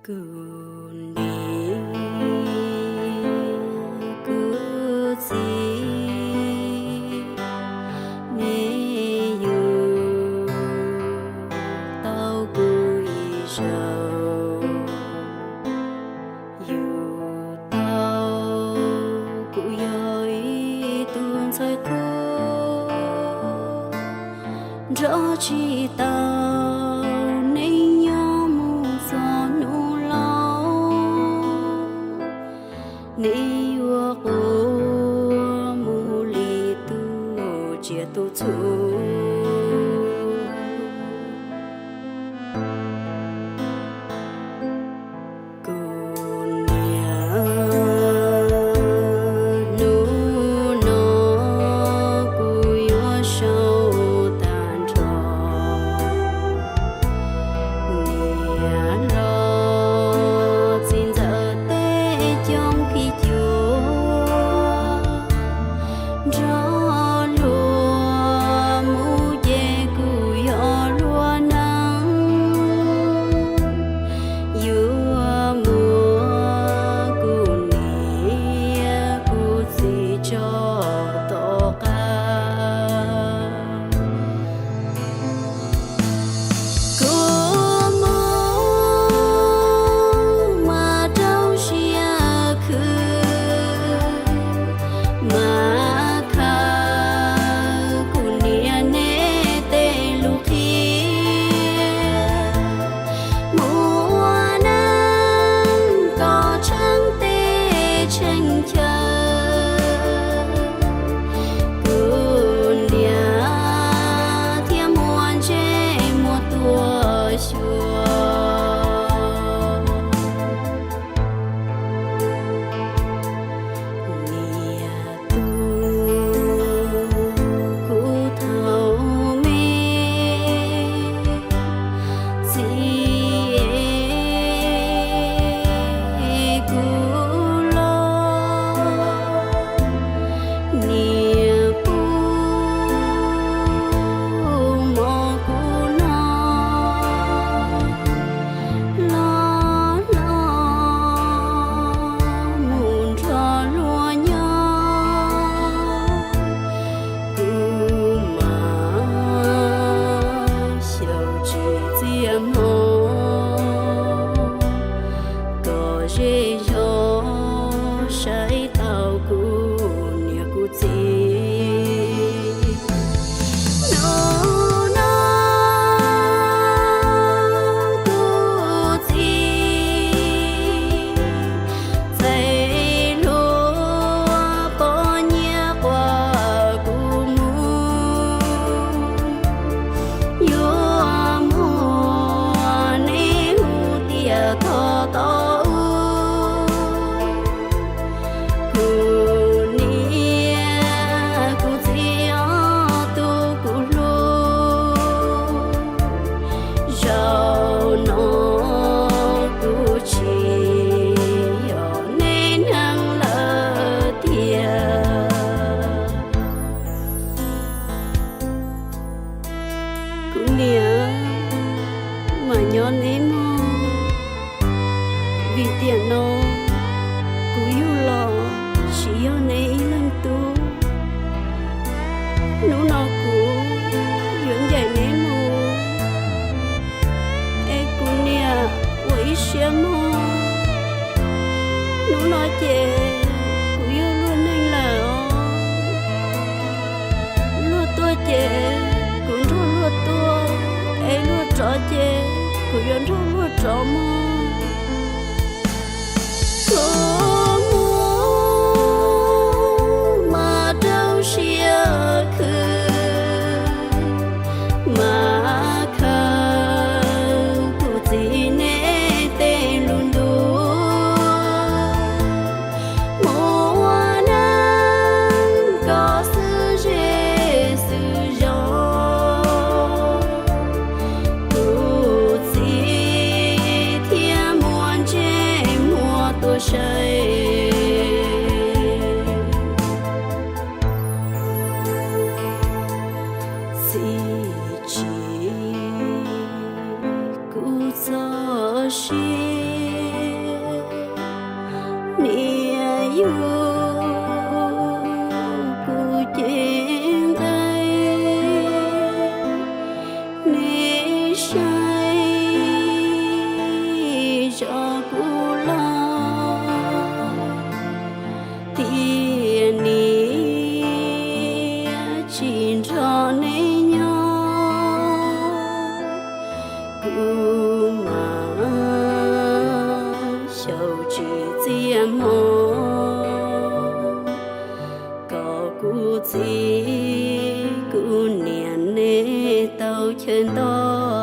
Kuv niam kuv txiv, nej yug tau kuv ib zaug, yug tau kuv yog ib tug ntxhais qub, nrog tsis tau nej nyob mus txog hnub laus, nej yuav quaj mus li tus tsiaj tus txhu. Kuv niam, hnub no kuv yuav sau tag nrho niam hlob txiv ntxawm tej coob phim cuam, nrog luag mus ces kuv yog luag neeg, yuav muab kuv niam kuv txiv tso tom qab. Kuv mus mas rau siab khwv, mas khaws kuv niam nej tej lus qhia, mus ua neej kom tsheej teb tsheej chaw. Kuv niam thiaj muaj ntsej muag tuaj xyuas. Niam tub, kuv thaum me txiv kuv los, niam puv mov kuv noj, los los mus nrog luag nyob. Kuv mas xyaum tsis txiaj hmo, kom zej zog saib tau kuv niam kuv txiv. Hnub no kuv txiv txais hlua poj niam quas kuv mus, yuav muab nej hu tias thov tau. Kuv niam kuv txiv ob tug kuv hlub, zaum no kuv tsis yog nej neeg lawm tiag. Kuv niam, mam nyob neb mog, vim tiam no kuv yug los tsis yog neb ib leeg tub. Hnub no kuv yuav ncaim neb mus, es kuv niam ua ib siab mog. Hnub no ces kuv yog luag neeg lawm os. Luag tuaj ces kuv nrog luag tuaj, es luag rov ces kuv yuav nrog luag rov mog. Kuv mus mas rau siab khwv, mas khaws kuv txiv nej tej lus ntuas, mus ua neej kom xwm zej xwm zos. Kuv txiv thiaj muaj ntsej muag tuaj saib. Txiv tsis kuv txoj sia, Kuv, kuv cev nqaij, neb saib zov kuv los, tiam niam tsis nrog neb nyob, kuv mam xyaum tsis txiaj hmo kom kuv txiv kuv niam neb tau chaw nto.